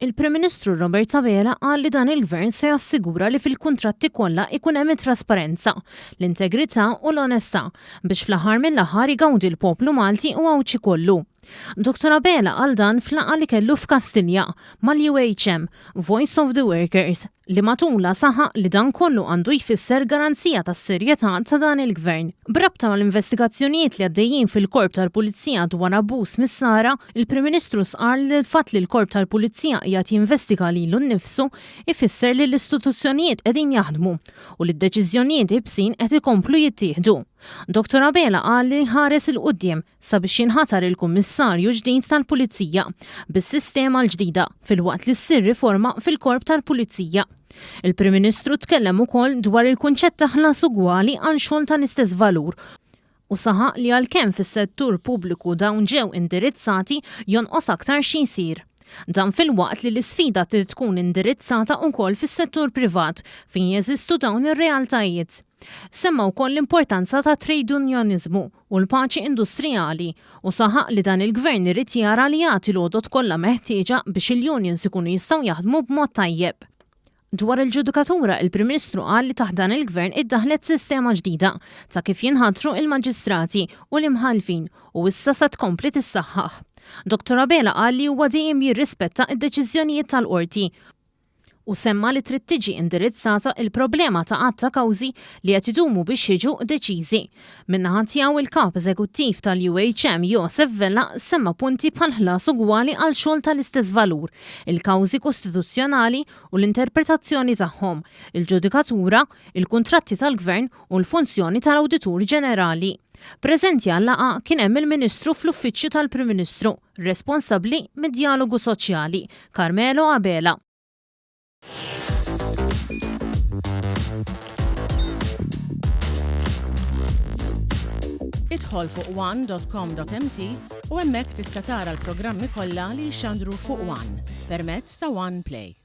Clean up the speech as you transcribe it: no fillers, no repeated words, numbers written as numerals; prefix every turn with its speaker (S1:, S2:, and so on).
S1: Il-Prim Ministru Robert Abela qal li dan il-Gvern se jassigura li fil-kuntratti kollha jkun hemm it-trasparenza, l-integrità u l-onestà biex fl-aħħar mill-aħħar igawdi l-poplu Malti u Għawdxi kollu. Dottor Abela qal dan f'laqgħa li kellu f'Kastilja mal-UHM, Voice of the Workers, li matulha saħaq li dan kollu għandu jfisser garanzija tas-serjetà ta' dan il-Gvern. B'rabta mal-investigazzjonijiet li għaddejjin fil-Korp tal-Pulizija dwar abbuż mis-Sara, il-Prim Ministru stqarr li l-fatt li l-Korp tal-Pulizija qiegħed jinvestiga lilu nnifsu ifisser li l-istituzzjonijiet qegħdin jaħdmu u li d-deċiżjonijiet iebsin qed ikomplu jittieħdu. Dottor Abela qal li jħares 'il quddiem sabiex jinħatar il-Kummissarju ġdid tal-Pulizija bis-sistema l-ġdida filwaqt li ssir riforma fil-Korp tal-Pulizija. Il-Prim Ministru tkellem ukoll dwar il-kunċett ta' ħlas ugwali għal xogħol tal-istess valur u saħaq li għalkemm fis-settur pubbliku dawn ġew indirizzati jonqos aktar xi jsir. Dan filwaqt li l-isfida trid tkun indirizzata ukoll fis-settur privat fejn jeżistu dawn ir-realtajiet. Semma wkoll l-importanza tat-trejdunjoniżmu u l-paċi industrijali u saħaq li dan il-Gvern irid jara li jagħti l-għodod kollha meħtieġa biex il-unions ikunu jistgħu jaħdmu b'mod tajjeb. Dwar il-ġudikatura, il-Prim Ministru qal li taħt dan il-Gvern iddaħħlet sistema ġdida ta' kif jinħatru il-maġistrati u l-imħallfin u issa se tkompli tissaħħaħ. Dottor Abela qal li huwa dejjem jirrispetta d-deċiżjonijiet tal-Qorti u semma li trid tiġi indirizzata l-problema ta' għadd ta' kawżi li qed idumu biex jiġu deċiżi. Min-naħa tiegħu il-Kap Eżekuttiv tal-UHM Josef Vella semma punti bħal ħlas ugwali għal xogħol tal-istess valur, il-kawżi kostituzzjonali u l-interpretazzjoni tagħhom, il-ġudikatura, il-kuntratti tal-Gvern u l-funzjoni tal-Awditur Ġenerali. Preżenti għal-laqgħa kien hemm il-Ministru fl-Uffiċċju tal-Prim Ministru, responsabbli mid-djalogu soċjali, Carmelo Abela.
S2: Idħol fuq one.com.mt u hemmhekk tista' tara l-programmi kollha li jixxandru fuq One permezz ta' One Play.